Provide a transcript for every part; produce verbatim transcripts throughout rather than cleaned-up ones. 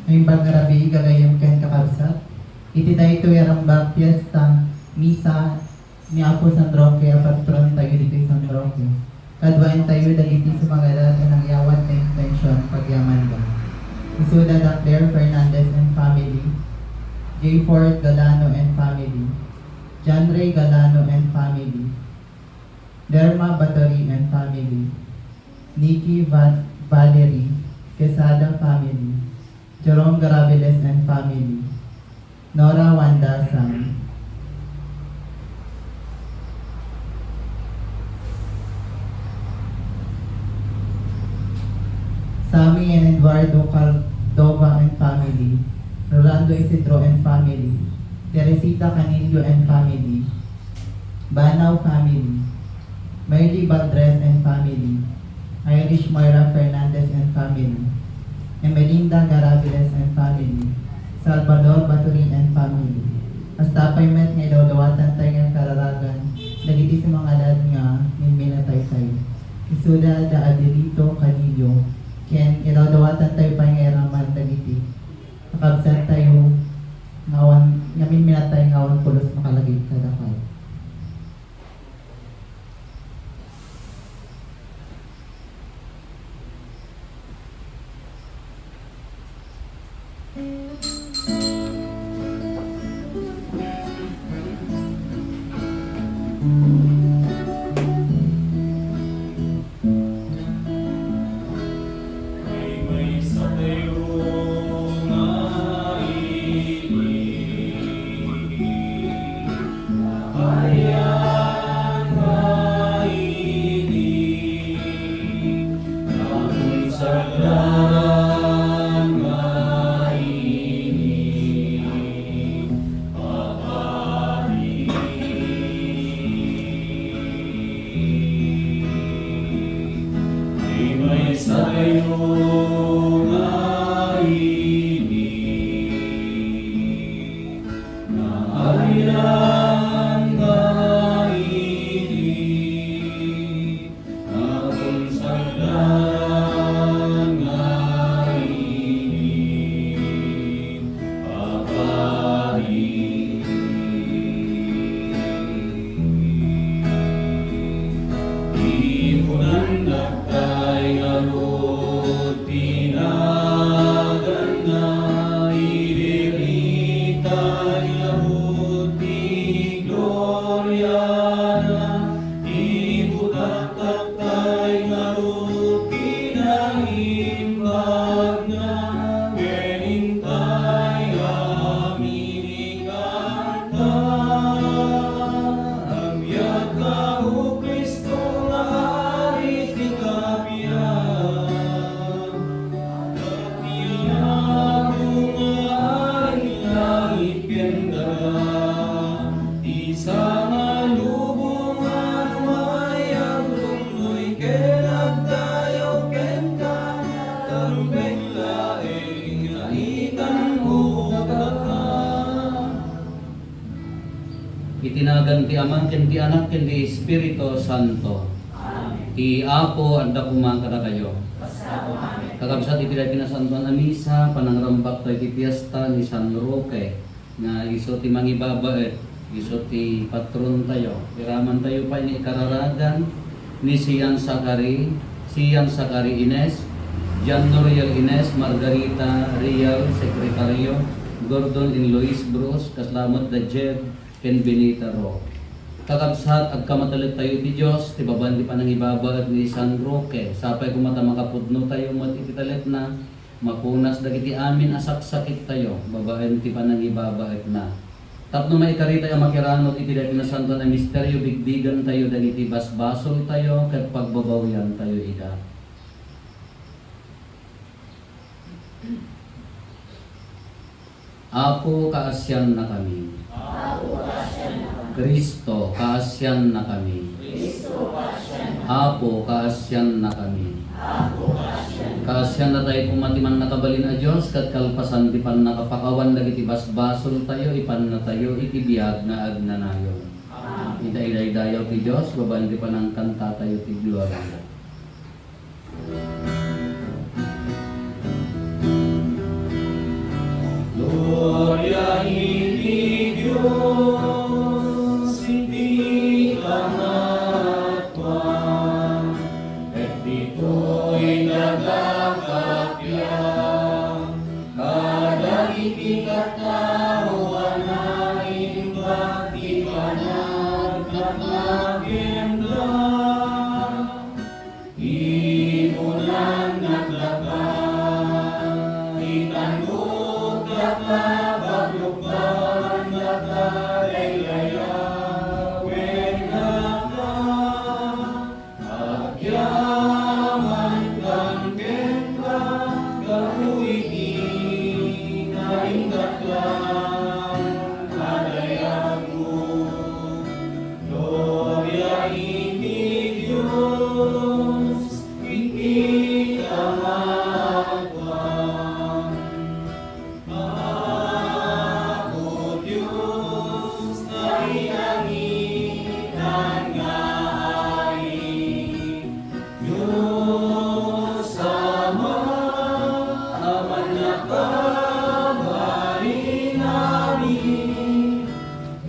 Naimbag nga rabii, gagayyem ken kakabsat, iti daytoy a rambak, fiesta, misa ni Apo San Roque a patrontayo ditoy San Roque, kaduaentayo dagiti sumangadat a nangyawat nga intension pagyamanda. Isuda da Claire Fernandez and family, Jayford Galano and family, John Ray Galano and family, Derma Bathory and family, Nikki Va-, Valerie Quesada family, Jerome Garabiles and family, Nora Wanda Sam, Sammy and Eduardo Cardova and family, Rolando Isidro and family, Teresita Canillo and family, Banao family, Miley Valdres and family, Irish Moira Fernandez and family, Emelinda Garabiles and family, Salvador Baturi and family. Kasta pay met nga idawdawatantay nga kararagan dagiti sumangadat nga minminataytay. Isuda da Adelito Canillo, ken idawdawatantay pay nga iraman dagiti kakabsattayo nga awan, nga minminatay nga awan pulos makalagip kadakayo. Iti nagan ti Ama, ken ti Anak, ken ti Espiritu Santo. Ti Apo adda koma kadakayo. Kakabsat, iti daytoy nasantoan a misa, panangrambakto iti fiesta ni San Roque, nga isu ti mangibabaet, isu ti patrontayo. Iramantayo pay nga ikararagan ni Sian Zacari, Sian Zacari Ines, John Noriel Ines, Margarita Real, Sekretario, Gordon and Lois Bruce, kasla met da Jed ken Benita Ro. Kakabsat, agkamatelektayo iti Dios, ti babaen ti panangibabaet ni San Roque. Sapay koma ta makapudnotayo met iti talekna, mapunas dagiti amin a saksakittayo babaen ti panangibabaetna. Tapno maikaritayo a makiranod iti daytoy nasantoan a misterio, bigbigantayo dagiti basbasoltayo ket pagbabawiantayo ida. Apo, kaasiannakami. Apo, kaasiannakami. Cristo, kaasiannakami. Cristo, kaasiannakami. Apo, kaasiannakami. Apo, kaasiannakami. Kaasiannatayo koma ti Mannakabalin a Dios, ket kalpasan ti pannakapakawan dagiti basbasoltayo, ipannatayo iti biag nga agnanayon. Amen. Ita idaydayaw ti Dios, babaen ti panangkantatayo ti gloria. Iti tattao a naimbag ti panagdakdakemda, ibunan daka, itannok daka, paglukbawan daka, daydayawen daka. Agyamankan kenka gapu iti nainggana a dayagmo. Gloria iti Dios iti kangatoan. Apo Dios, nailangitan nga ari, Dios Ama a mannakabalinami,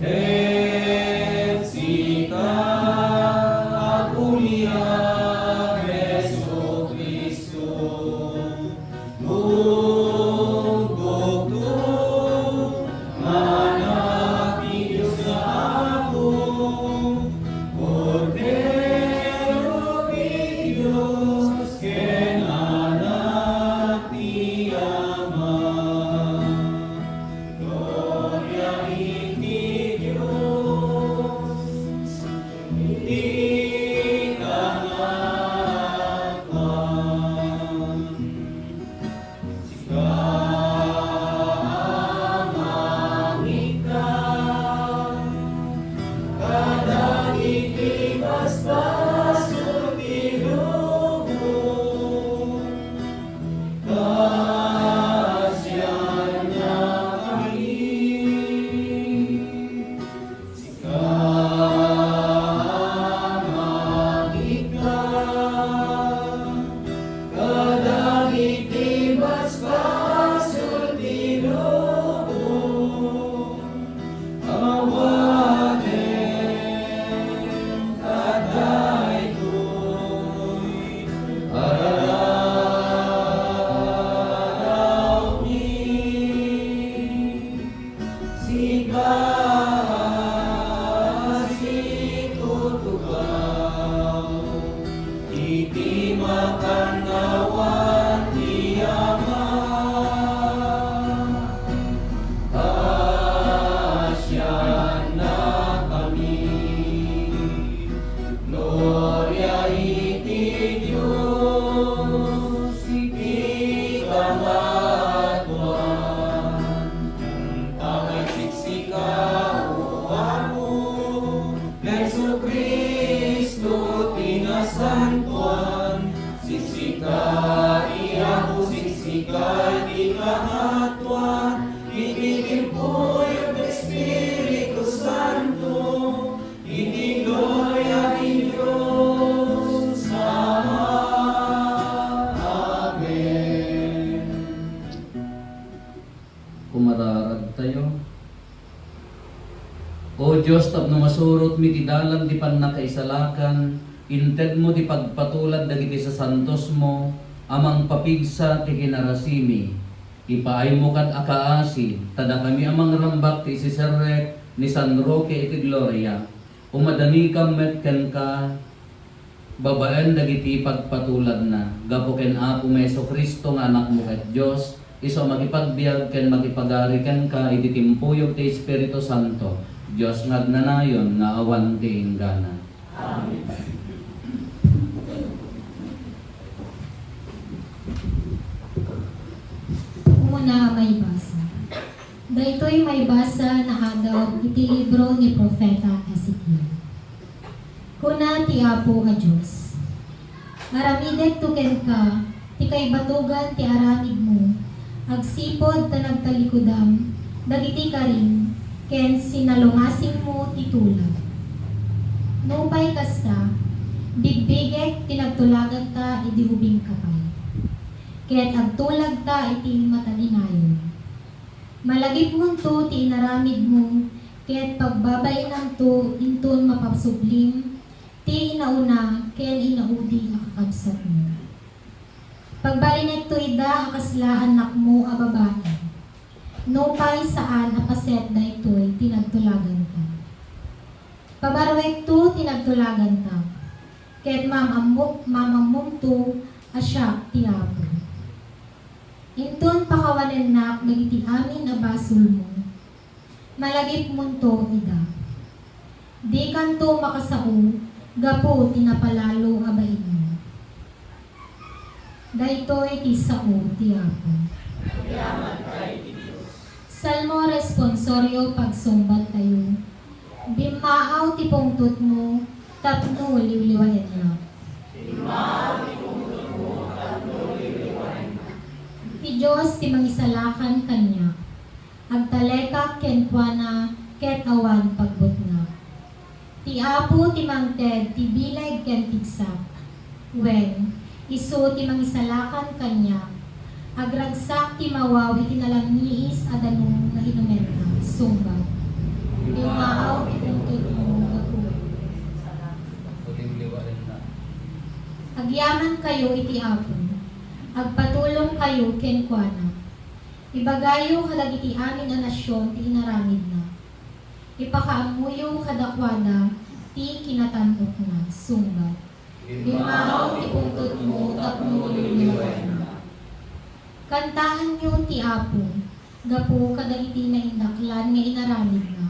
ket sika, Apomi a Jesu-Cristo, Tungtungto nga Anak ti Dios nga Apo, Kordero ti Dios, ken Anak ti Ama. Gloria iti Dios iti kangatoan. Sika a mangikkan kadagiti basbasol ti lubong, kaasiannakami. Sika a mangikkan kadagiti basbasol ti lubong, awatenka daytoy a rararawmi. Sika a situtugaw iti makannawan ti Ama, kaasiannakami. Gloria iti Dios iti kangatoan. Pagaysiksika, O Apo, Jesu-Cristo ti nasantoan. Siksika ti Apo, siksika ti kangatoan. Iti timpuyog ti Espiritu Santo, iti gloria ti Dios Ama. Amen. Kumararadtayo. O Dios, tapno masurotmi ti dalan ti pannakaisalakan, intedmo ti pagpatulad dagiti sasantosmo a mangpapigsa ti kinarasimi. Ipaaymo kad a kaasi, ta dakami a mangrambak ti isiserrek ni San Roque iti gloria. Umadanikam met kenka babaen dagiti pagpatuladna. Gapu ken Apomi Jesu-Cristo nga Anakmo ket Dios, isu a makipagbiag ken makipagari kenka iti timpuyog ti Espiritu Santo, Dios nga agnanayon nga awan ti inggana. Amen. Umuna a maibasa. Daytoy maibasa naadaw iti libro ni Profeta Ezekiel. Kuna ti Apo a Dios, "Aramidekto kenka ti kaibatogan ti aramidmo agsipud ta nagtalikudam dagiti karim ken sinalungasingmo ti tulag. Nupay kasta, bigbigek ti nagtulaganta idi ubingka pay, ket agtulagta iti matalinayon." Malagipmonto ti inaramidmo, ket pagbabainamto inton mapasublim ti inauna ken inaudi a kakabsatmo. Pagbalinekto ida a kasla annakmo a babai. Nupay saan a paset daytoy ti nagtulaganta. Pabaruekto ti nagtulaganta, ket maam-ammo-, maam-ammomto a siak ti Apo. Inton pakawanennak dagiti amin a basolmo, malagipmonto ida. Dikanto makasao gapu ti napalalo a bainmo. Daytoy ti sao ti Apo. Salmo responsorio, pagsungbattayo. Bimmaaw ti pungtotmo tapno liwliwaennak. Ti Dios ti mangisalakan kaniak. Agtalekak kenkuana ket awan pagbutngak. Ti Apo ti mangted ti bileg ken pigsak. Wen, isu ti mangisalakan kaniak. Agragsak ti mawaw iti nalammiis a danum nga inumenna. Sungbat. Bimmaaw ti pungtotmo gapu. Agyamankayo iti Apo. Agpatulongkayo kenkuana. Ibagayo kadagiti amin a nasion ti inaramidna. Ipakaammoyo kadakuada ti kinatan-okna. Sungbat. Bimmaaw ti pungtotmo tapno liwliwaennak. Kantaenyo ti Apo, gapu kadagiti naindaklan nga inaramidna.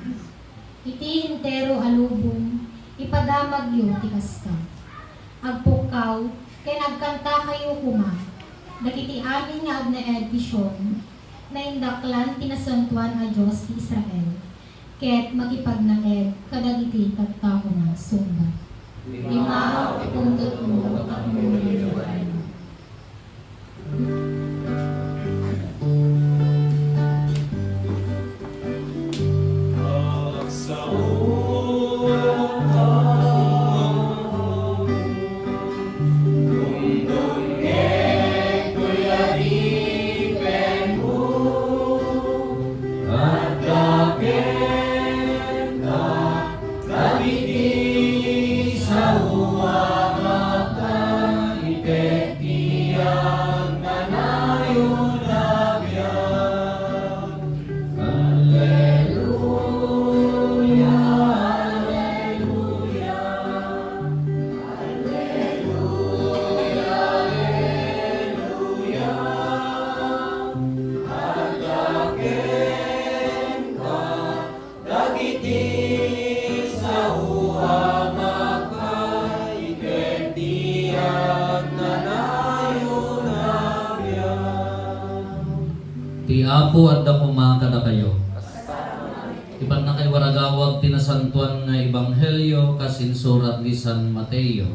Iti entero a lubong, ipadamagyo ti kasta. Agpukkaw ken agkantakayo koma, dagiti amin nga agnaed ti Sion, naindaklan ti Nasantoan a Dios ti Israel, ket makipagnaed kadagiti tattaona. Sungbat. Bimmaaw ti pungtotmo tapno liwliwaennak. Dagiti sao a makaited ti agnanayon a biag. Alleluia, alleluia. Alleluia, alleluia. Adda kenka Dagiti sao a makaited ti agnanayon a biag. Ti Apo adda koma kadakayo. Ti pannakaiwaragawag ti nasantoan nga ebanghelio kas insurat ni San Mateo.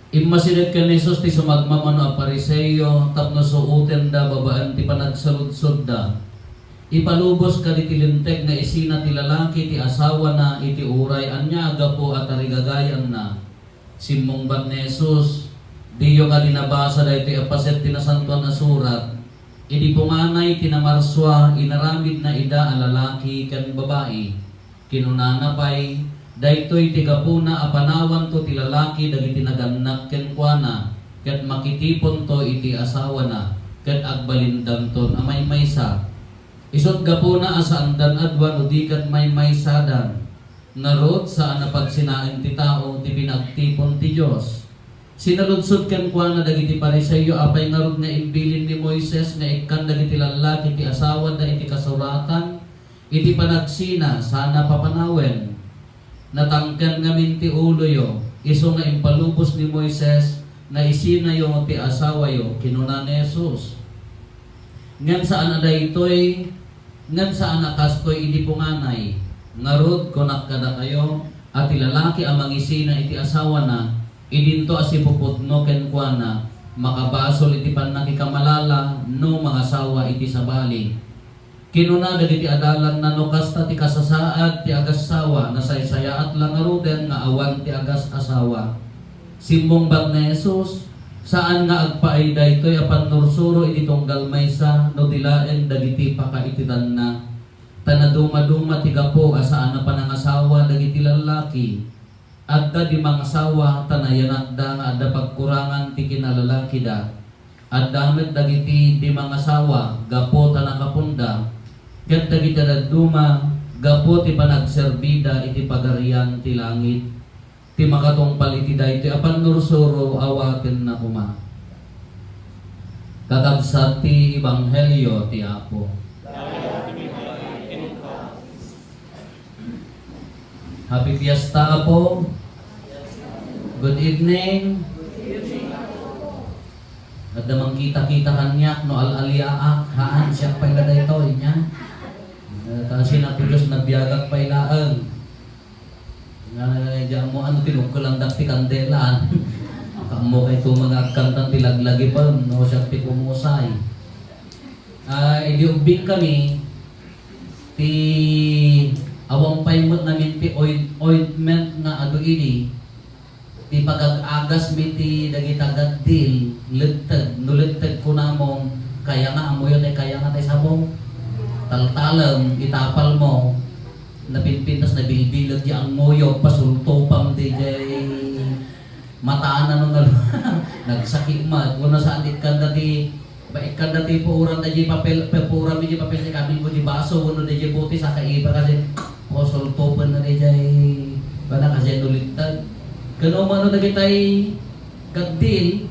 Immasideg ken ni Jesus ti sumagmamano a Fariseo tapno suotenda babaen ti panagsaludsodda. Ipalubos kaditi linteg nga isina ti lalaki ti asawana iti uray ania a gapu a tarigagayanna. Simmungbat ni Jesus, "Diyo kadi nabasa daytoy a paset ti Nasantoan a Surat? Idi punganay ti namarsua, inaramidna ida a lalaki ken babai." Kinunana pay, "Daytoy ti gapuna a panawanto ti lalaki dagiti nagannak kenkuana, ket makitiponto iti asawana, ket agbalindanton a maymaysa." Isut' gapuna a saandan a dua no di ket maymaysadan. Ngarud, saan a pagsinaen ti tao ti pinagtipon ti Dios. Sinaludsod kenkuana dagiti Fariseo, "Apay ngarud nga imbilin ni Moises nga ikkan dagiti lallaki ti asawada iti kasuratan iti panagsina saan a papanawen?" Natangken ngamin ti uloyo, isu nga impalubos ni Moises nga isinayo ti asawayo, kinuna ni Jesus. Ngem saan a daytoy, ngem saan a kastoy idi punganay. Ngarud, kunak kadakayo, a ti lalaki a mangisina iti asawana, idinto a sipupudno kenkuana, makabasol iti pannakikamalala no mangasawa iti sabali. Kinuna dagiti adalanna, "No kasta ti kasasaad ti agassawa, nasaysayaat la ngaruden nga awan ti agas-asawa." Simmungbat ni Jesus, "Saan nga agpaay daytoy a pannursuro iti tunggal maysa no di laeng dagiti pakaitedanna. Ta nadumaduma ti gapu a saan a panangasawa dagiti lallaki. Adda di mangasawa ta nayanatda nga adda pagkurangan ti kinalalakida." Adda met dagiti dimangasawa gapu ta nakaponda, ket dagiti dadduma gapu ti panagserbida iti Pagarian ti langit. Ti makatungpal iti daytoy a pannursuro, awatenna koma. Kakabsat ti Ebanghelio ti Apo. Happy Fiesta, Apo. Good evening. Adda mangkita-kita kaniak no al-aliaak, haan, siak pay la daytoy, nia. Eh, ta sinapulos, nabiagak pay laeng. Nga, diammo, ano, tinungkelandak ti kandela. Kaammo kay to mga agkantan ti laglagipen, no, siak ti pumusay. Ah, idi ubbing kami, ti awan pay met ngamin ti oil-, ointment nga adu idi, ti pagag-agas mi ti dagita gaddil, ledteg. No ledteg kunamon, kayanga, ammoyo tay kayanga tay sabong. Taltalem, itapal mo, napinpintas, nabilbileg ti angoyo, pasultopam diay mataana no nal-, nagsakit met. Wenno saan ikkanda ti, ba, ikkanda ti puoran daydiay papel, pu-, puoran mi diay papel ti kabilko diay baso wenno daydiay bote, saka iba kasi, o, sultopen na daydiay, ba, na kasi no ledteg. Ken umano dagitay gaddil,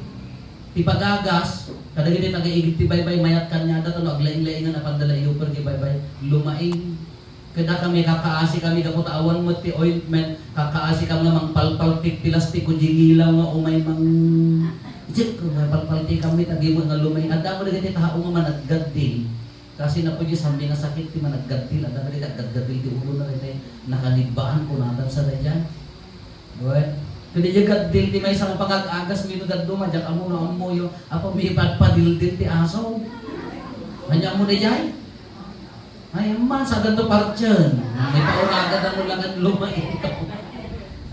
ti pagagas, kadagiti taga-igid ti baybay, mayat kaniada, ta no aglaing-laingan, apanda la iuper ti baybay, lumaing. Ket dakami, kakaasi kami gapu ta awan met ti ointment, kakaasi kami nga mangpalpaltik ti lastiko diay ngilaw nga umay mang-, Diyek, mangpalpaltik kami, ta di met nga lumaing. Adda met dagiti tao nga managgaddil. Kasi napo diay sambi nga sakit ti managgaddil, adda met dagiti aggadgaddil ti ulona, daytoy nakanibbaan, kunatan sa daydiay. Wen, ket diay gaddil ti maysa nga pagag-agas mi no dadduma, diak ammo no ammoyo, apo mi ipadpadildil ti aso. Ania ammo daydiay? Ay, amman, saganto partien. May pauragad ang ulangan lumaing.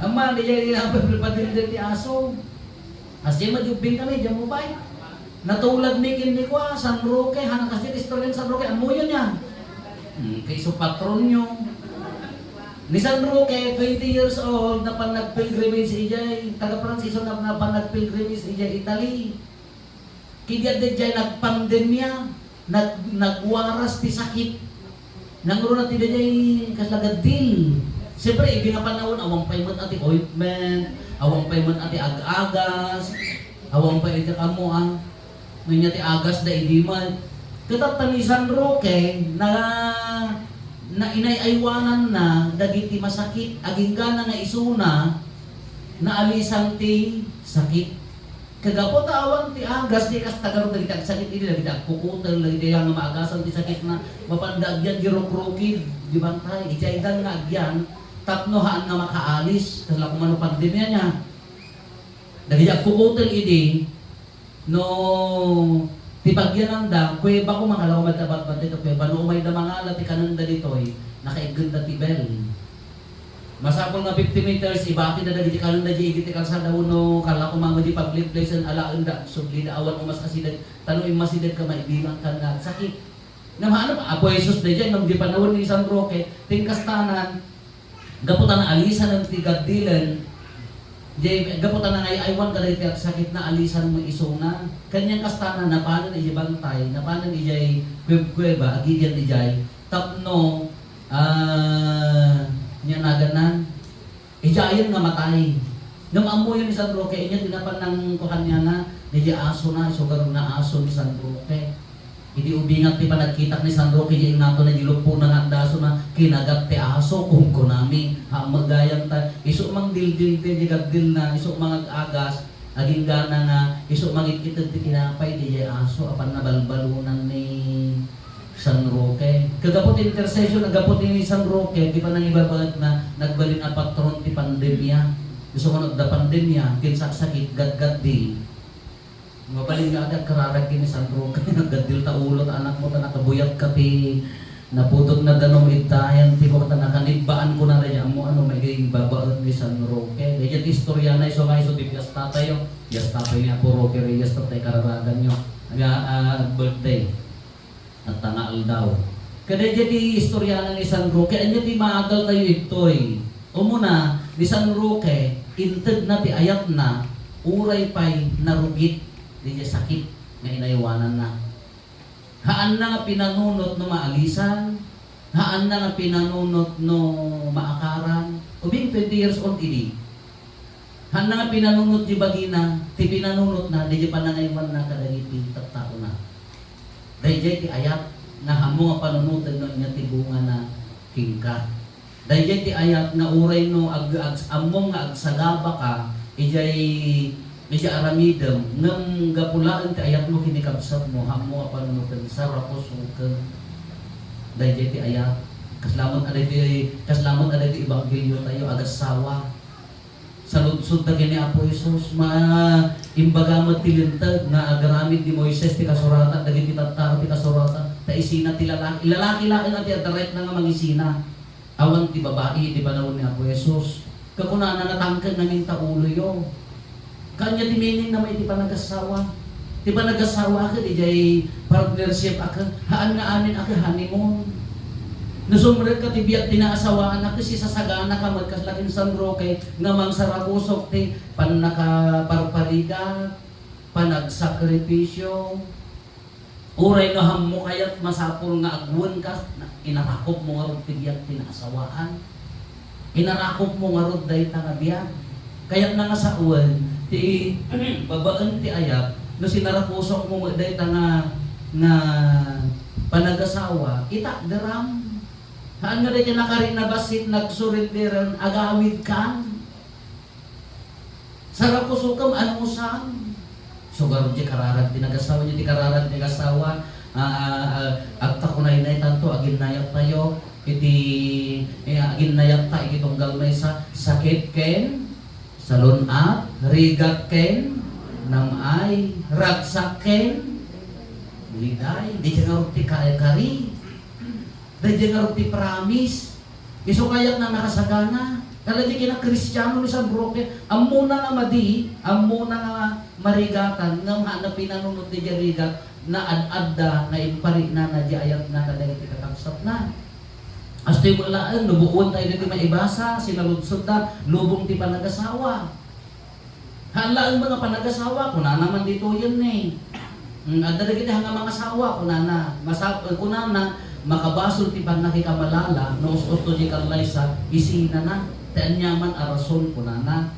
Amman, diay, diay, padildil ti aso. As diay, madiubbing kami, diay mo pay. Natulad mi ken ni kua, San Roque, haan, kas diay istorya ni San Roque, ammoyo nia. Hmm, kay isu patronyo. Ni San Roque, twenty years old, napan nagpilgrimage idiay, taga France isu, na-, napan nagpilgrimage idiay Italy. Ket diay, diay nagpandemia, nag-, nagwaras ti sakit. Nangruna ti daydiay kasla gaddil. Siyempre, idi nga panawen, awan pay met a ti ointment, awan pay met a ti ag-agas, awan pay iti kamo, ah. Ania ti agas da idi met. Ket tatta ni San Roque, na, na inay-aywananna dagiti masakit, aginggana nga isuna, naalisan ti sakit. Kagapu ta awan ti agas, di kasta garud dagiti agsakit idi, dagiti agkukutel, dagiti nga maagasan ti sakitna, mapanda agyan di rukrukid, di bantay. Idiaydan nga agyan, tapno haan nga makaalis, kasla koma no pandemia nia. Dagiti agkukutel idi, no, ti pagyananda, kuweba koma, kala ko met a batbat dita kuweba, no umayda mangala ti kanenda ditoy, nakaiggenda ti bell. Masapul nga fifty meters, ibatida dagiti kanenda diay igid ti kalsada wenno kala ko mangudi public place, alaenda, sublida, awan umas-asideg, ta no immasidegka, maibilangkan nga agsakit. Ngem haan, Apo Jesus daydiay, ngem di panawen ni San Roque, ti kastanan, gapu ta naalisan ti gaddilen, diay, gapu ta nangay-aywan kadagiti agsakit, naalisan met isuna. Ken diay kastanan, napanen idiay bantay, napanen idiay kuweb-kuweba, agidian idiay, tapno Ah, ania naganan? Idiayen nga matay. Ngem ammoyo ni San Roque, inya ti napan nang kuan niana, daydiay asona, isu garud nga aso ni San Roque. Idi ubingak ti panagkitak ni San Roque, idiay ingngatona, idiay luppona nga adda asona, kinagat ti aso, kunkunami. Haan met gayam ta, isu mangdildil ti gaddilna, isu mangag-agas, aginggana nga isu mangit-ited ti tinapay, daydiay aso, apan nabalbalunan ni San Roque. Kagapu ti intercession, gapu ti San Roque, ti panangibabaetna, nagbalin a patron ti pandemia. Isu nga no adda pandemia, kinsaksakit, gadgaddi. Mabalin nga adda kararag ken ni San Roque, naggaddil ta ulo ta anakmo, ta nakabuyatka ti naputotna danum, idtayan ti kua, ta nakanibbaan, kuna daydiay, ammo ano, maibabaet ni San Roque. Daydiay ti istoriana, isu nga isu ti piestatayo. Piestatayo ni Apo Roque Reyes, tapno kararaganyo. Nga, ah, birthday. Tatta nga aldaw. Kadaydiay ti istoriana ni San Roque, ania ti maadaltayo ditoy? Umuna, ni San Roque, intedna ti ayatna, uray pay narugit daydiay sakit. nga inaywananna. Haanna nga pinanunot no maalisan, haanna nga pinanunot no maakaran. Ubing twenty years old idi. Haanna nga pinanunot di bagina, ti pinanunotna, di panangaywanna kadagiti tattaona. Daydiay ti ayat nga ammo nga panunoten no ania ti bungana kenka. Daydiay ti ayat nga uray no ag-, ag-, ammom nga agsagabaka idiay, idiay aramidem, ngem gapu laeng ti ayatmo ken ni kabsatmo, ammo a panunoten, sarakusoken. Daydiay ti ayat. Kasla met a daytoy, kasla met a daytoy ebangheliotayo, agassawa. Saludsodda ken ni Apo Jesus, ma-, imbaga met ti Linteg nga agaramid ni Moises ti kasuratan, dagiti tattao ti kasuratan, ta isina ti lalaki, lalaki laeng a ti adda right na nga mangisina. Awan ti babai iti panawen ni Apo Jesus. Kakunana, "Natangken ngamin ta uloyo." Kanya ti meaning na may ti panagassawa. Ti panagassawa a ket idiay partnership a ket haan nga amin a ket honeymoon. No sumrek ka ti biag ti naasawaan a ket sisasagana ka met kasla ken San Roque nga mangsarakusok ti pannakaparparigat, panagsakripisyo, Uray no hammo kayat masapul nga agwenka, na-, inarakopmo ngarud ti biag ti naasawaan. Inarakopmo ngarud dayta nga biag. Kayatna nga sawen ti babaen ti ayat, no sinarakusokmo met dayta nga, nga panagasawa, itakderam. Haan nga dayta nakari-, nabassit, nagsurrenderen, agawidkan. Sarakusokem, anusam. Sugarud ti kararag ti nagasawa, ti kararag ti nagasawa, ah, ah, ah, agtakunaynay tanto, aginnayat tayo, iti, eh, aginnayat ta iti tunggal maysa, sakit ken salun-at, rigat ken nam-ay, ragsak ken liday, di ka ngarud ti kare-kari. Daydiay ngarud ti promise. Isu kayat nga nakasagana. Talaga kina Kristiano ni San Roque, ammona nga madi, ammona nga marigatan, ngem haan a pinanunot daydiay rigat, naad-adda, naimpariknana diay ayatna kadagiti kakabsatna. Kastoy met laeng, no buoen tayo ditoy maibasa, sinaludsodda, lubong ti panagasawa. Haan laeng nga panagasawa, kunana man ditoyen ni. Mm, adda dagiti haan nga mangasawa, kunana, masa-, eh, kunana, makabasol ti pannakikamalala, no us-usto diay kallaysa, isinana. Ti aniaman a rason, kunana.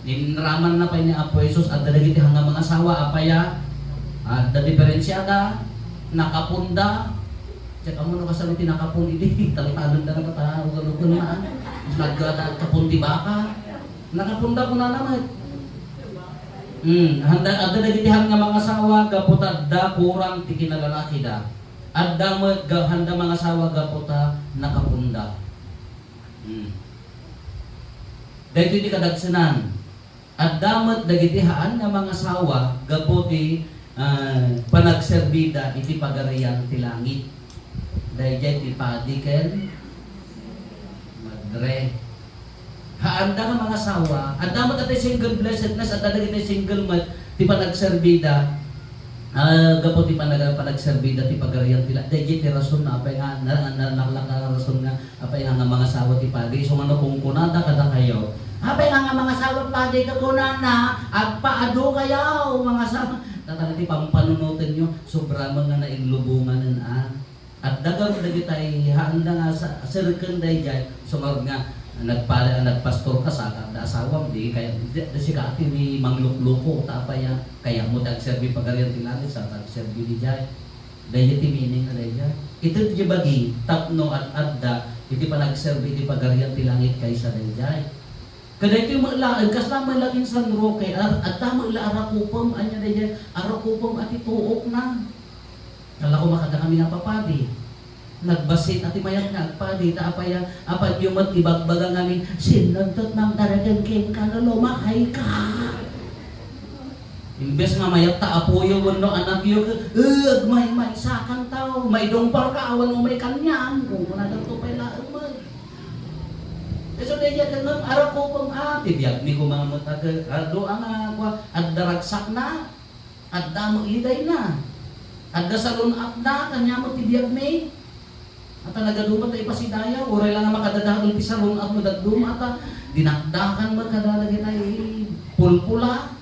Inramanna pay ni Apo Jesus, adda dagiti haan nga mangasawa, apay a? Adda diferensiada, nakapunda. Check mo no kasano ti nakapun idi, taltalenda na kata, ugal-ugal na, ah. Nagkapun ti baka. Nakapunda kunana met. Hmm, handa, adda dagiti haan nga mangasawa gapu ta adda kurang ti kinalalakida. Adda met ga-, handa mangasawa gapu ta nakapunda. Hmm. Daytoy ti kadagsenan. Adda met dagiti haan nga mangasawa gapu ti, ah, panagserbida iti Pagarian ti Langit. Daydiay ti padi ken madre. Haanda nga mangasawa, adda met ti single blessedness, adda dagiti single met ti panagserbida, ah, gapu ti panag-, panagserbida ti Pagarian ti La-, daydiay ti rason na apay nga, na, na, na, na, na rason nga apay nga, nga mangasawa ti padi, isu nga no kunkunada kadakayo, apay nga, nga mangasawa padi, kakunana, agpaadu kayo, mangasawa. Tatang ti pampanunotenyo, sobra man nga nainlubonganen, ah. Adda garud dagitay, haanda nga sa-, serken daydiay, isu ngarud nga, nagpa-, nagpastor ka, saka adda asawam, di kaya, di, di sika ti manglukluko, ta apay a, kayatmo ti agserbi Pagarian ti Langit, saka agserbi daydiay. Daydiay ti meaning na daydiay. Iti ti bagi, tapno ad-adda iti panagserbi iti Pagarian ti Langit kaysa daydiay. Kadaytoy met laeng, kasla met la ken San Roque, ar-, adda met la a rakupem, ania daydiay, a rakupem a ti tuokna. Kala ko makada kami nga papadi. Nagbassit a ti mayat nga agpadi, ta apay a, apanyo met ibagbaga ngamin, "Sinnuntot man talagan kenka no lumakayka." Imbes nga mayat ta apoyo wenno anakyo, eh, agmaymaysakan taw, maidungparka awan umay kanian, kunkunada to pay laeng met. Isu daydiay ket ngem, arakupem a, ti biagmi koma met a, adu a nga, kua, adda ragsakna, adda met lidayna, adda salun-atna, kaniak met ti biagmi. Ata nagadu met ta ipasidayaw, uray la nga makadadael ti salun-at no dadduma, ata dinakdakan met kada dagitay pulpula,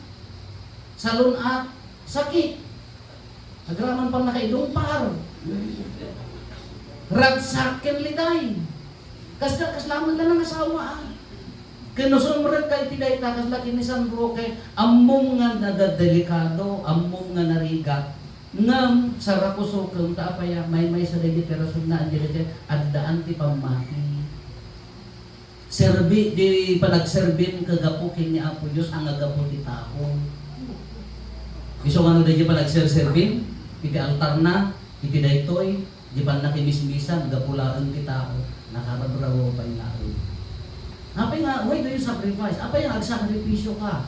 salun-at, sakit. Agraman pannakaidungpar. Ragsak ken liday. Kasla, kasla met la nangasawa, a. Ken no sumrekka iti dayta, kasla ken ni San Roque, ammom nga nadadelikado, ammom nga narigat, ngem sarakusokem ta apay a, maymaysa daydi ti rasonna, ania daydiay, addaan ti pammati. Serbi, di panagserbim kagapu ken ni Apo Dios a nagapu ti tao. Isu nga no daydi panagserserbim, iti altarna, iti daytoy, di pannakimismisan, gapu laeng ti tao, nakarabraw pay laeng. Apay nga, why do you sacrifice? Apay nga agsakripisyo ka?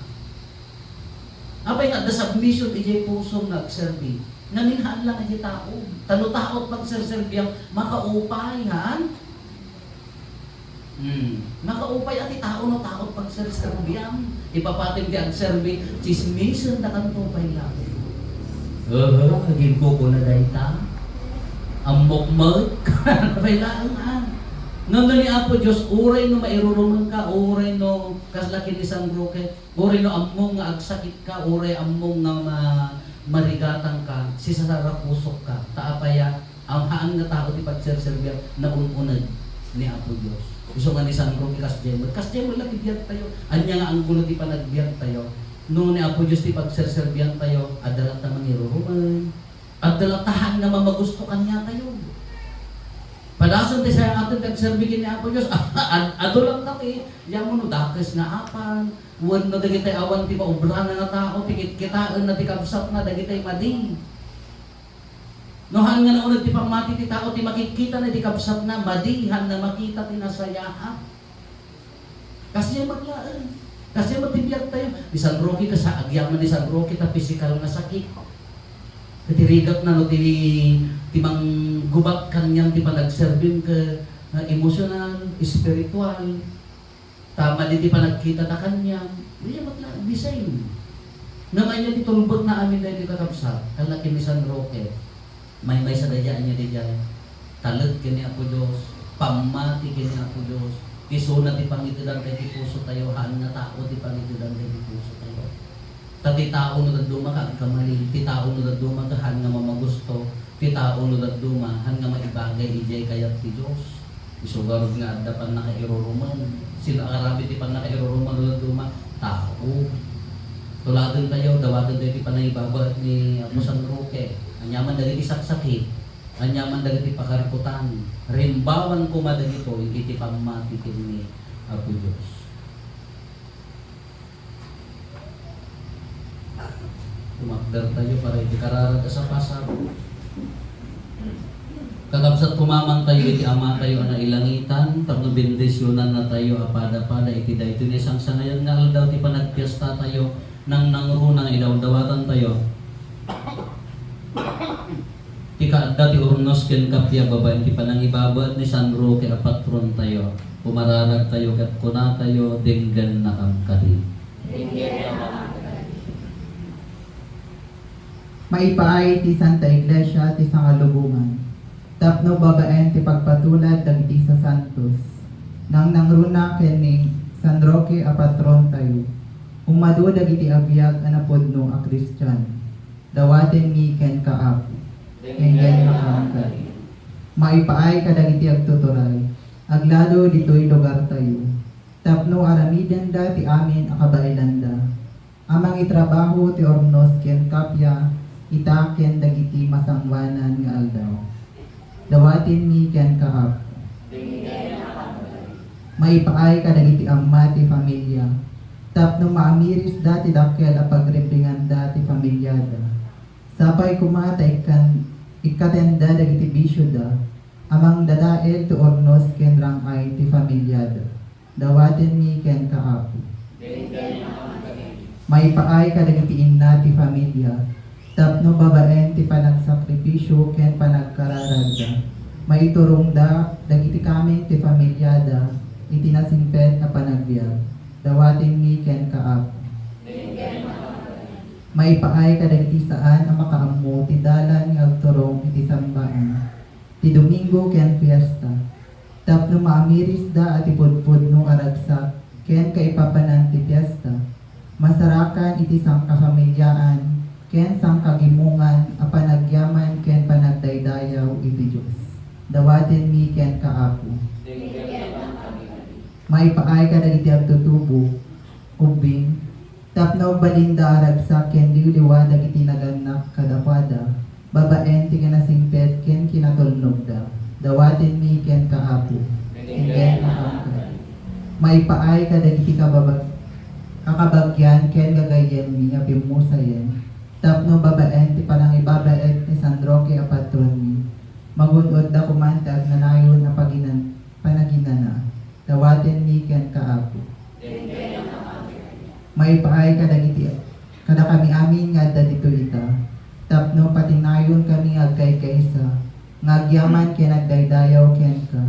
Apay nga adda submission idiay pusom nga agserbi? Ngamin haan lang idiay tao. Ta no tao ti pagserserbiam, makaupay, haan? Hmm. Makaupay a ti tao no tao ti pagserserbiam. Ipapatim ti agserbi, tsismisen da kanto pay lang. Aha, aginkukuna dayta. Ammok met. Pay laeng, a. Ngem ni Apo Dios, uray no mairurumenka, uray no kasla ken ni San Roque, uray no ammom nga agsakitka, uray ammom nga ma-, marigatanka, sisasarapusokka. Ta apay a, am-, haan nga tao ti pagserserbiam, naun-uneg ni Apo Dios. Isu nga ni San Roque, kasdiay met. Kasdiay met la ti biagtayo. Ania nga anggulo ti panagbiagtayo? No ni Apo Dios ti pagserserbiantayo, adda latta mangirurumen. Adda latta haan nga mamagusto kaniatayo. Padasen ti sayaat ti agserbi ken ni Apo Dios. Ad-, adu latta ti, ania mo no dakes nga apan, wenno dagitay awan ti maubrana nga tao, ti kitkitaenna ti kabsatna, dagitay madi. No haan nga nauneg ti pammati ti tao, ti makitkitana ti kabsatna, madi, haan nga makita ti nasayaat. Kasdiay met laeng. Kasdiay met ti biagtayo. Ni San Roque, kasa-, agyaman ni San Roque ta pisikal nga sakit. Ket ti rigatna no ti, ti manggubat kaniam ti panagserbim ket, ah, emosyonal, espiritual. Ta madi ti panagkitata kaniam. Ania met laeng, the same. Ngem ania ti tulbekna amin daytoy, kakabsat? Kasla ken ni San Roque. Maymaysa daydiay, ania daydiay? Talek ken ni Apo Dios, pammati ken ni Apo Dios. Isuna ti pangitedan daydi pusotayo, haan nga tao ti pangitedan daydi pusotayo. Ta ti tao no dadduma ka agkamali, ti tao no dadduma ka haan nga mamagusto, ti tao no dadduma haan nga maibagay idiay kayat ti Dios. Isu garud nga adda pannakairurumen. Sino agaramid ti pannakairurumen no dadduma? Tao. Tuladentayo, dawatentayo ti panangibabaet ni Apo San Roque. Aniaman dagiti saksakit, aniaman dagiti pakarikutan, rimbawan koma dagitoy iti pammati ken ni Apo Dios. Tumakdertayo para iti kararag a sapasar. Kakabsat, kumamantayo iti Amatayo a nailangitan tapno bendisionannatayo a pada-pada iti daytoy naisangsangayan nga aldaw ti panagpiestatayo, nangnangruna nga idawdawatantayo. Ti kaadda ti urnos ken kappia babaen ti panangibabaet ni San Roque a patrontayo. Pumararagtayo ket kunatayo, "Denggennakam kadi." Maipaay ti Santa Iglesia ti Sangalubongan tapno babaen ti pagpatulad dagiti sasantos, nangnangruna ken ni San Roque a patrontayo, umadu dagiti abiag a napudno a Kristiano. Dawatenmi kenka, Apo. Denggennakam kadi. Maipaay kadagiti agtuturay, aglalo ditoy lugartayo, tapno aramidenda ti amin a kabaelanda a mangitrabaho ti urnos ken kappia ita ken dagiti masangoanan nga aldaw. Dawatenmi kenka, Apo. Maipaay kadagiti amma ti familia tapno maamirisda ti dakkel a pagribbinganda ti familiada. Sapay koma ta ikkan-, ikkatenda dagiti bisioda a mangdadael ti urnos ken rang-ay ti familiada. Dawatenmi kenka, Apo. Maipaay kadagiti inna ti familia tapno babaen ti panagsakripisio ken panagkararagda, maiturongda dagiti kameng ti familiada iti nasingpet a panagbiag. Dawatenmi kenka, Apo. Maipaay kadagiti saan a makaammo ti dalan nga agturong iti sambaan ti Domingo ken Fiesta, tapno maamirisda a ti pudpudno a ragsak ken kaipapanan ti Fiesta, masarakan iti sangkafamiliaan ken sangkagimongan a panagyaman ken panagdaydayaw iti Dios. Dawatenmi kenka, Apo. Maipaay kadagiti agtutubo, ubbing, tapno agbalinda a ragsak ken liwliwa dagiti nagannak kadakuada, babaen ti kinasingpet ken kinatulnogda. Dawatenmi kenka, Apo. Denggenka. Maipaay kadagiti kababag-, kakabagian ken gagayyemmi a pimmusayen, tapno babaen ti panangibabaet ni San Roque a patronmi, magun-odda koman ti agnanayon a paginan-, panaginana. Dawatenmi kenka, Apo. Maipaay kadagiti, kadakami amin nga adda ditoy ita, tapno patinayonkamin nga agkaykaysa, nga agyaman ken agdaydayaw kenka,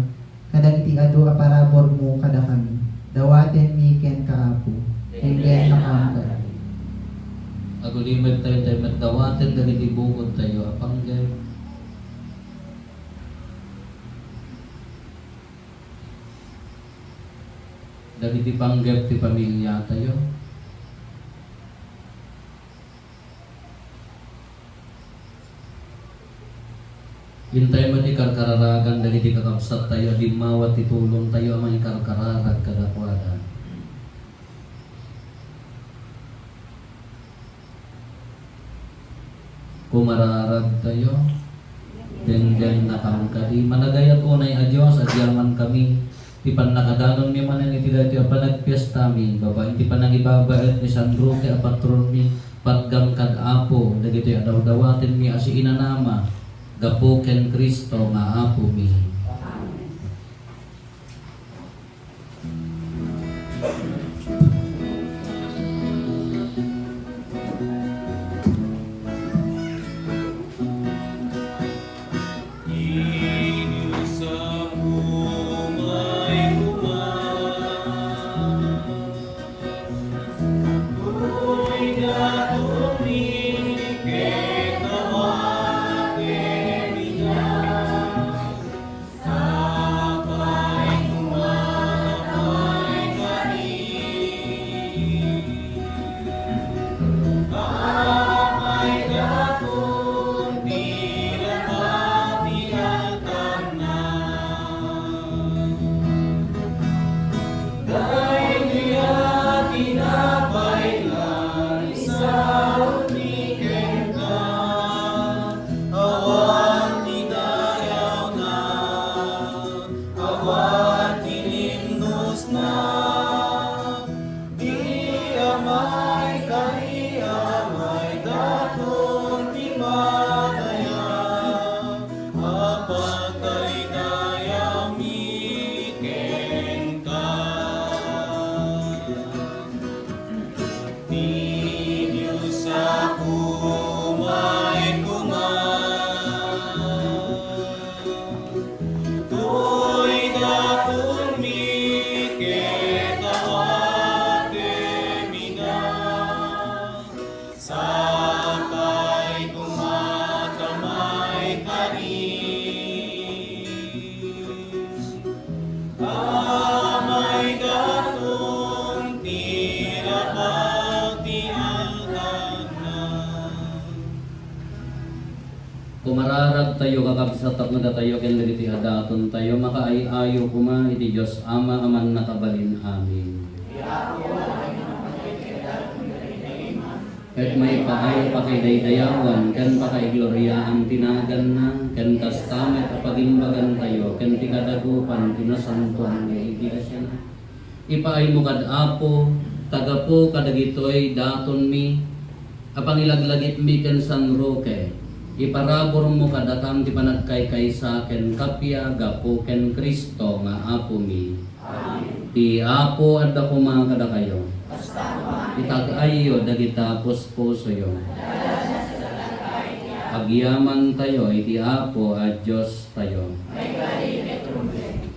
kadagiti adu a paraburmo kadakami. Dawatenmi kenka, Apo. Denggenka. Agulimedtayo, tay met dawaten dagiti bukodtayo a panggep. Dagiti panggep ti pamiliatayo. Intay met ikarkararagan dagiti kakabsattayo a dimmawat ti tulongtayo a mangikarkararag kadakuada. Kumararagtayo, denggennakam kadi. Managayat unay a Dios, agyamankami ti pannakadanonmi manen iti daytoy a panagpiestami, babaen ti panangibabaet ni San Roque a patronmi, patgam kad Apo, dagitoy a dawdawatenmi a siinanama, gapu ken Cristo nga Apomi. Sapay koma, sapay kadi. Apay dakon ti nakapialtarna. Daytoy a tinapay nga isautmi kenka. Awan ti dayawna, awan ti limnosna, ti amay kadi, amay dakon ti madayag a pagdaydayawmi kenka. Ti Dios a kumay koma. Toy datonmi ket awatem ida. Sapay koma ta maikari. Amay daton ti rabaw ti altarna. Kumararagtayo, kakabsat, tapno datayo ken dagiti adatontayo makaay-ayo koma iti Dios Ama a Mannakabalin. Amen. Ket maipaay a pakidaydayawan ken pakaigloriaan ti naganna, ken kasta met a pagimbagantayo ken ti kadagupan ti nasantoan nga Iglesiana. Ipaaymo kad Apo, ta gapu kadagitoy datonmi a pangilaglagipmi ken San Roque, iparaburmo kadakam ti panagkaykaysa ken kappia gapu ken Cristo nga Apomi. Ti Apo adda koma kadakayo. Itag-ayyo dagita puspusoyo. Agyamantayo iti Apo a Diostayo.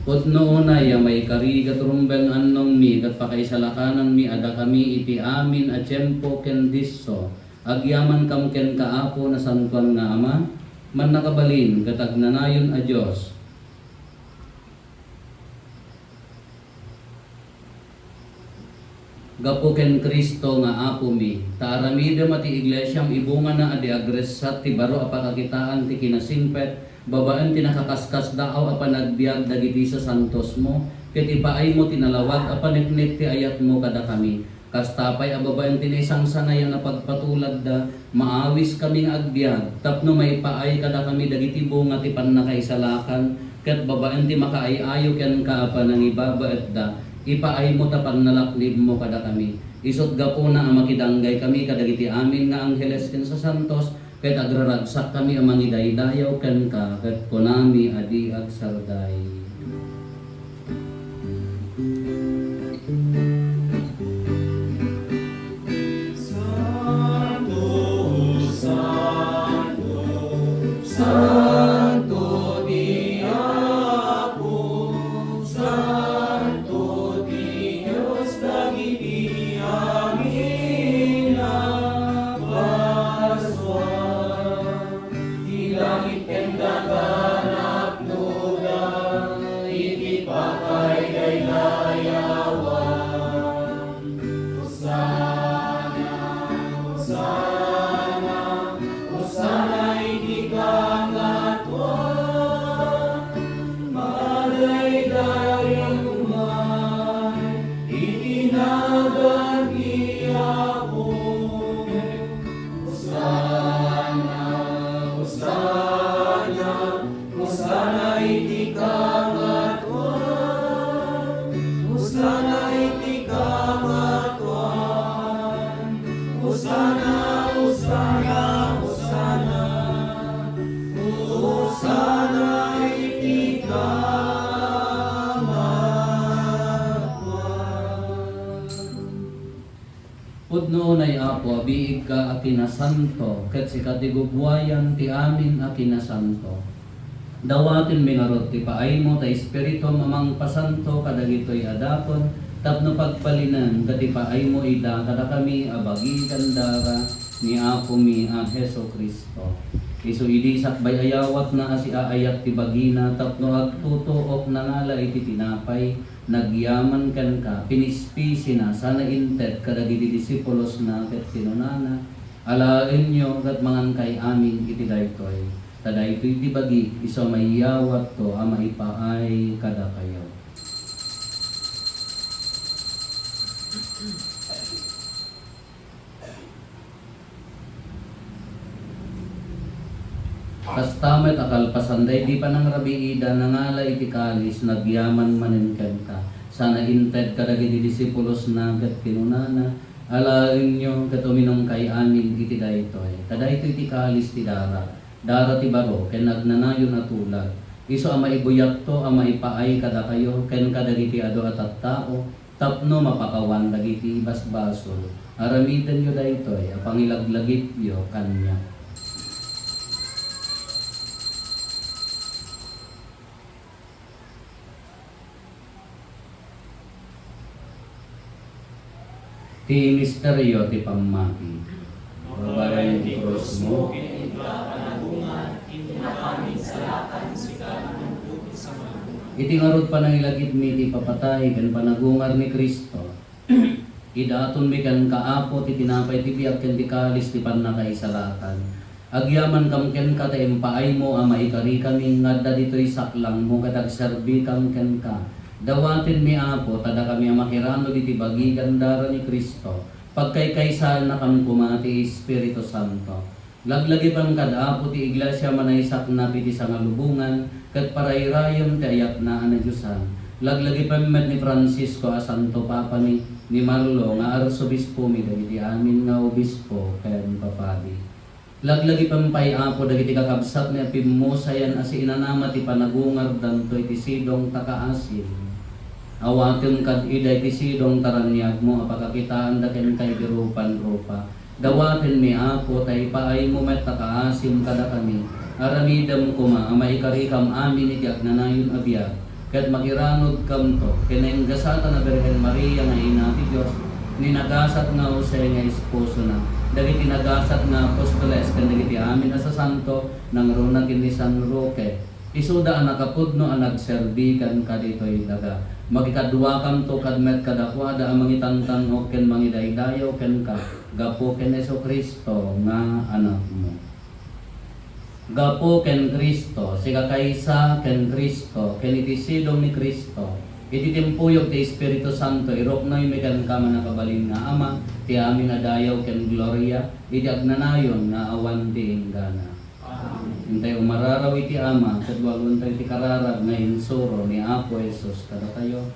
Pudno unay a maikari ket rumbeng annongmi ket pakaisalakanan-mi a dakami iti amin a tiempo ken disso. Agyamankam kenka, Apo, Nasantoan nga Ama, Mannakabalin ket Agnanayon a Dios. Gapu ken Cristo nga Apomi, ta aramidem a ti iglesiam ibungana a di agressat ti baro a pakakitaan ti kinasingpet babaen ti nakaskaskasdaaw a panagbiag dagiti sasantosmo, ket ipaaymo ti nalawag a paneknek ti ayatmo kadakami. Kasta pay a babaen ti naisangsangayan a pagpatuladda, maawiskami nga agbiag tapno maipaay kadakami dagiti bunga ti pannakaisalakan, ket babaen ti makaay-ayo kenka a panangibabaetda, ipaaymo ta pannalaknibmo kadakami. Isut' gapuna a makidanggay kami kadagiti amin nga angheles ken sasantos, ket agraragsakkami a mangidaydayaw kenka, ket kunami a di agsarday. Santo, santo, santo ti Apo, santo ti Dios dagiti amin a basua. Ti langit ken daga napnoda iti pakaidaydayawan. Hosanna, Hosanna, Hosanna iti kangatoan. Madaydayaw man iti nagan ti Apo. Hosanna, Hosanna, Hosanna iti kangatoan. Hosanna iti kangatoan. Hosanna, Hosanna, Hosanna. Hosanna iti kangatoan. Pudno unay, Apo, a biigka a kinasanto, ket sika ti gugwayan ti amin a kinasanto. Dawatenmi ngarud ti paaymo ta Espiritum a mangpasanto kadagitoy a dakon tapno pagbalinen ket ipaaymo ida kadakami a bagi ken dara ni Apomi a Jesu-Cristo. Isu idi sakbay a yawatna a siaayat ti bagina tapno agtutuok, nangala iti tinapay, nagyaman kenka, pinispisina, sana inted kadagiti disipulosna ket kinunana, "Alaenyo ket mangankay amin iti daytoy, ta daytoy ti bagik, isu a maiyawatko a maipaay kadakayo." Kasta met a kalpasan daydi panangrabiida, nangala iti kalis, nagyaman manen kenka, sana inted kadagiti disipulosna ket kinunana, "Alaenyo ket uminumkay amin iti daytoy, ta daytoy ti kalis ti dara, dara ti baro ken agnanayon a tulag, isu a maibuyatto a maipaay kadakayo ken kadagiti adu a tattao, tapno mapakawan dagiti basbasol. Aramidenyo daytoy a pangilaglagipyo kaniak." Ti misterio ti pammati. Babaen ti krusmo, ken ita panagungar, iti nakaminsalakan sika nga nagbuti sa magungar. Iti ngarud panangilagipmi iti ipapatay ken panagungar ni Cristo, idatonmi kenka, Apo, ti tinapay ti biag ken ti kalis ti pannakaisalakan. Agyamankam kenka ta impaaymo a maikarikami nga adda ditoy saklangmo ket agserbikam kenka. Dawatenmi, Apo, ta dakami a makiranud iti bagi ken dara ni Cristo. Pagkaykaysaennakam koma ti Espiritu Santo. Laglagipem kad Apo ti iglesia a manaysaknap iti sangalubongan ket parayrayem ti ayatna a nadiosan. Laglagipem met ni Francisco a Santo Papami, ni Marlo nga Arsobispomi dagiti amin nga obispo ken papadi. Laglagipem pay, Apo, dagiti kakabsatmi a pimmusayan a siinanama ti panagungardanto iti sidong ta kaasim. Awatem kad ida iti sidong ta raniagmo a pakakitaanda kenka iti rupan-rupa. Dawatenmi, Apo, ta ipaaymo met ta kaasim kadakami. Aramidem koma a maikarikam amin iti agnanayon a biag. Ket makiranudkamto ken nainggasatan a Birhen Maria nga Ina ti Dios, ni nagasat nga Jose nga esposona, dagiti nagasat nga apostoles ken dagiti amin a sasanto, nangruna ken ni San Roque, Isuda a nakapudno a nagserbi kenka ditoy daga. Makikaduakanto kad met kadakuada a mangitantan-ok ken mangidaydayaw kenka gapu ken Jesu-Cristo nga Anakmo. Gapu ken Cristo, sika kaysa ken Cristo, ken iti sidong ni Cristo, iti timpuyog ti Espiritu Santo, iruknoymi kenka, mannakabalin nga Ama, ti amin a dayaw ken gloria, iti agnanayon nga awan ti inggana. Intay umararaw iti Ama, ket walontayo ti kararag nga insuro ni Apo Jesus kadatayo.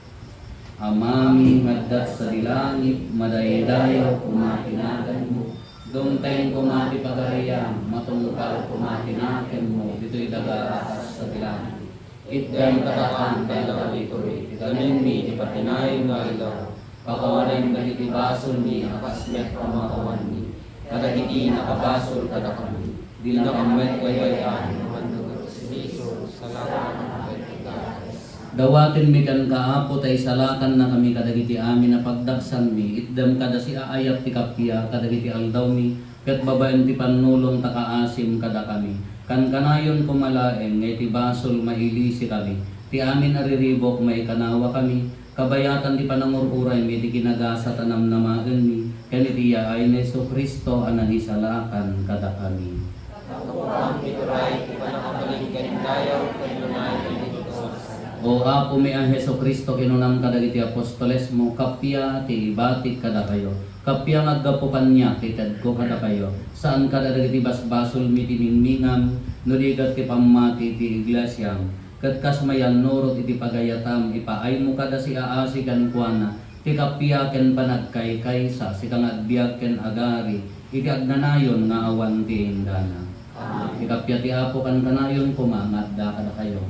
Amami nga adda sadi langit, madaydayaw koma ti naganmo. Dumteng koma ti pagariam, matungpal koma ti nakemmo, ditoy daga a kas sadi langit. Itdem kadakami ti aldaw ditoy, ti kanenmi iti patinayon nga aldaw. Pakawanem dagiti basolmi a kas met pamakawanmi kadagiti nakabasol kadakami. Dinakam met baybay-an no mannurot siniso, salakan ket ikares. Dawatenmi kenka, Apo, ta isalakannakami kadagiti amin a pagdagsanmi. Itdem kada siaayat ti kappia kadagiti aldawmi, ket babaen ti pannulong ta kaasim kadakami. Kankanayon koma laeng nga iti basol mailisikami. Ti amin a riribuk maikanawakami, kabayatan ti panangur-uraymi iti kinagasat a namnamaenmi, ken iti yaay ni Jesu-Cristo a nangisalakan kadakami. Gapu ti turay, ti pannakabalin ken dayaw ken unay ken ditoy. O Apomi a Jesu-Cristo, kinunam kadagiti apostolesmo, kappia ti ibatik kadakayo. Kappia nga aggapu kaniak ti tedko kadakayo. Saan kada dagiti basbasolmi ti mingmingam, no di ket ti pammati ti iglesiam. Ket kas mayannurot iti pagayatam, ipaaymo kada siaasi kenkuana ti kappia ken panagkaykaysa, sika nga agbiag ken agari iti agnanayon nga awan ti inggana. Amen. Ti kappia ti Apo kankanayon koma nga adda kadakayo.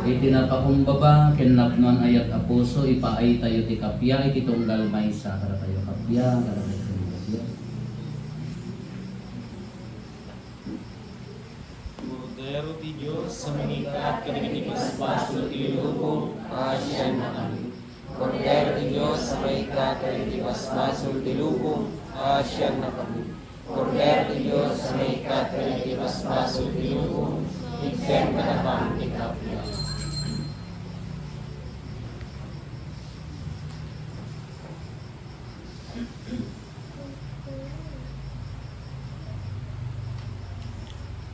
Iti napakumbaba ken napnoan a yat a puso, ipaaytayo ti kappia iti tunggal maysa kadatayo. Kappia kadatayo. Kordero ti Dios a mangikkat kadagiti basbasol ti lubong, paasiannakami. Kordero ti Dios a mangikkat kadagiti basbasol ti lubong, paasiannakami. Kordero ti Dios a mangikkat kadagiti basbasol ti lubong, itdem kadakami ti kappia.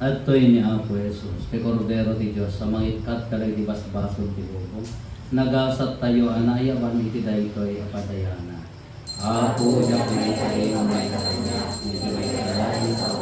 Adtoy ni Apo Jesus, ti Kordero ti Dios a mangikkat kadagiti basbasol ti lubong. Nagasattayo a naayaban iti daytoy a padayanak. Apo, diak maikari nga maikadaniak, iti maikadaniak,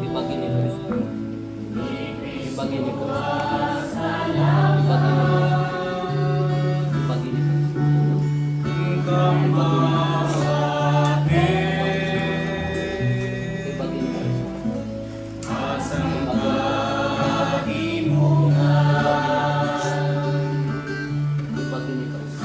Ibagi ni Cristo. Ibagi ni Cristo. Ibagi ni Cristo. Ibagi ni Cristo. Ibagi ni Cristo. Ibagi ni Cristo. Ibagi ni Cristo.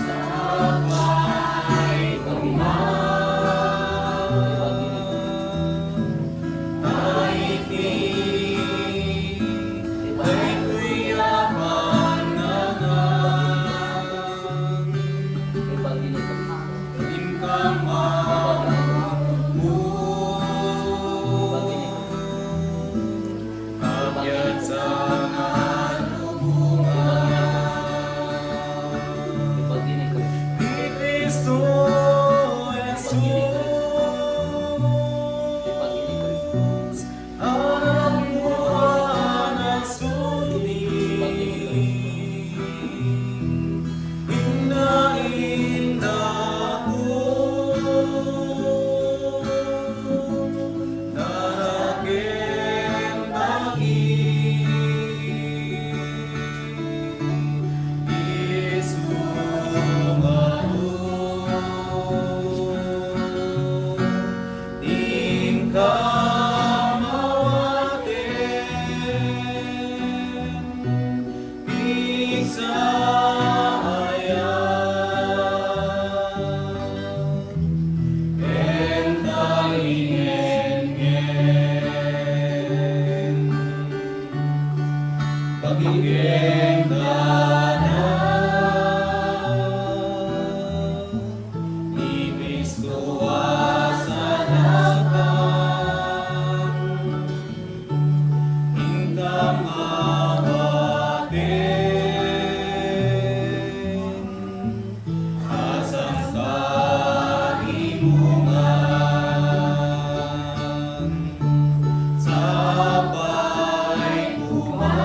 Ibagi ni Cristo. Ibagi ni Cristo. Sapay koma,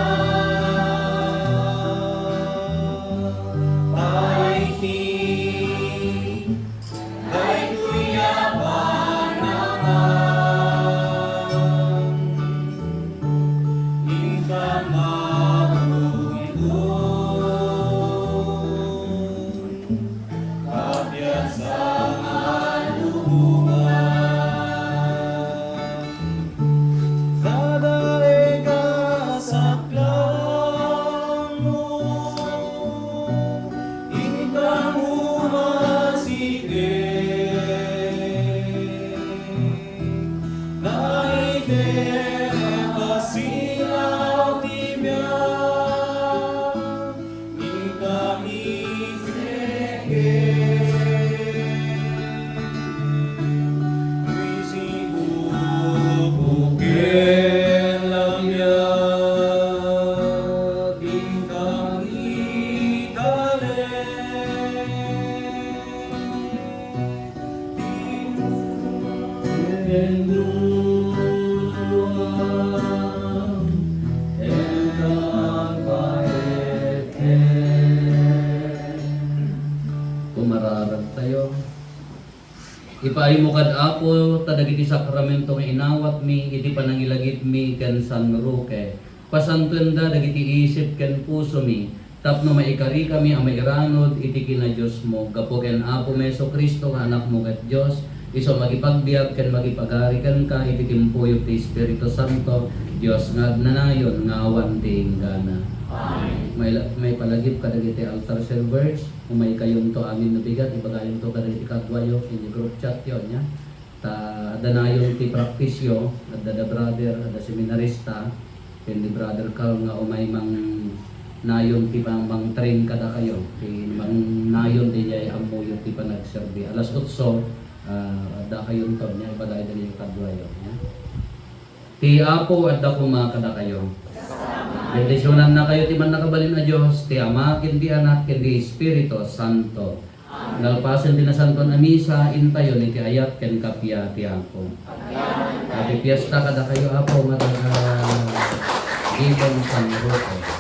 ay ti daytoy a panangan, inka maguydon. Kabiasa nga lubongan, kada ikasaklangmo, inka umasike. Naitep a sinaw ti biag, ni kami seke. Wisikuko ken labiat, inka ikalen. Kumararag tayo. Ipaaymo kad, Apo, ta dagiti sakramento nga inawatmi iti panangilagipmi ken San Roque, pasantoenda dagiti isip ken pusomi, tapno maikarikami a mairanod iti kinadiosmo. Gapu ken Apomi Jesu-Cristo nga Anakmo ket Dios, isu a makipagbiag ken makipagari kenka iti timpuyog ti Espiritu Santo, Dios nga agnanayon nga awan ti inggana. Amen. May, maipalagip kadagiti altar servers, umaykayonto amin no bigat, ibagayonto kadagiti kaduayo iti group chat yo, nya. Ta adda nayon ti practice yo, adda da brother, adda seminarista, ken ni Brother Carl nga umay mang nayon ti pang-, mang-train kadakayo, ti mang nayon ti jay ammoyo ti panagserbi. Alas otso, ah, adda kayonto, nya, ibagay dagiti kaduayo, nya. Ti Apo adda koma kadakayo. Bendisionannakayo ti Mannakabalin a Dios, ti Ama, ken ti Anak, ken ti Espiritu Santo. Nalpasen ti Nasantoan a Misa, intayon iti ayat ken kappia ti Apo. Happy Fiesta kadakayo, Apo, nga taga Gibon, San Roque.